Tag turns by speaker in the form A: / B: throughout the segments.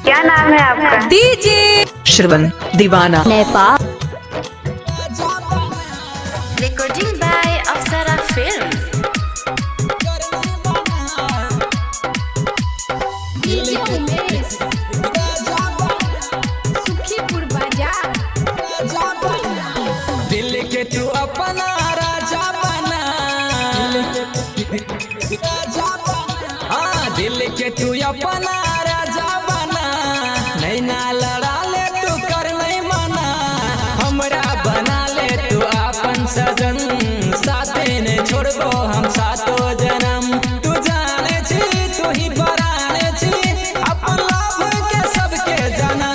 A: क्या नाम है आपका?
B: DJ
C: Shravan Deewana
D: Nepal.
E: Recording by Apsara Film.
B: DJ Umesh, Sukhipur Bazar.
F: दिल के तू अपना राजा बना, हाँ दिल के तू अपना राजा बना, नैना लड़ा ले तू कर नहीं मना, हमरा बना ले तू अपन सजन, साथे ने छोड़बो हम सातो जन्म। तू जाने छी तू ही पराने छी, अपन लाभ के सबके जाना,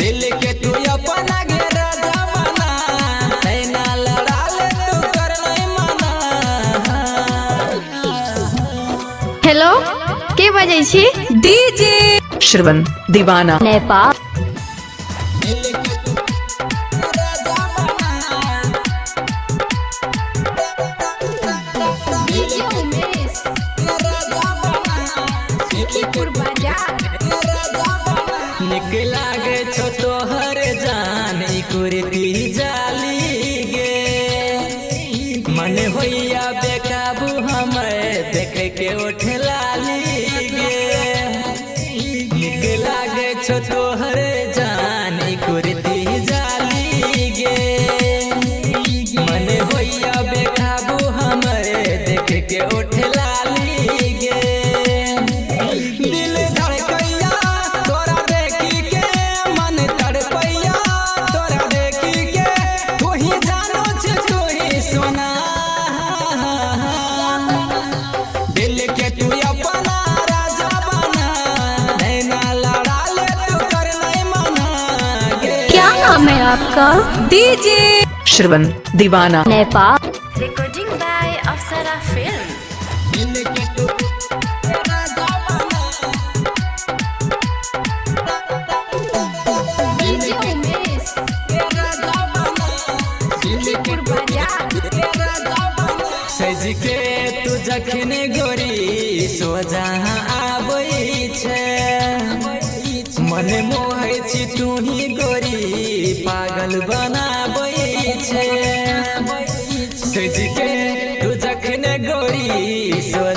F: दिल के तू अपना गे राजा बना, नैना लड़ा ले तू कर नहीं मना।
D: हेलो, के बजै छी?
B: डीजे
C: श्रवण दीवाना
D: नेपाल।
B: डीजे उमेश, सुखीपुर बाजार।
F: निक लागे छो तोहर जान ई कुर्ती जाली गे, मन होइया बेकाबू हमर देखे के उठ लाली गे, निक लागे छो तोहर जान ई कुर्ती जाली गे, मन होइया बेकाबू हमर देखे के उठ लाली गे, दिल धड़कैया तोरा देखी के, मन तड़पैया तोरा देखी के, तू ही जानो छी तू ही सोना, दिल के तू अपना राजा बना, नैना लड़ा ले तू कर नहीं मना गे।
D: क्या नाम है आपका?
B: DJ
C: Shravan Deewana
D: Nepal.
E: Recording by Apsara Film.
F: दिल के तू राजा बना,
B: डीजे उमेश, सुखीपुर बाजार।
F: सज के तू जखन गोरी सोजा आबै छै, मन मोहै छी तू ही गोरी पागल बनाबै छै, सज के तू जखन गोरी सोजा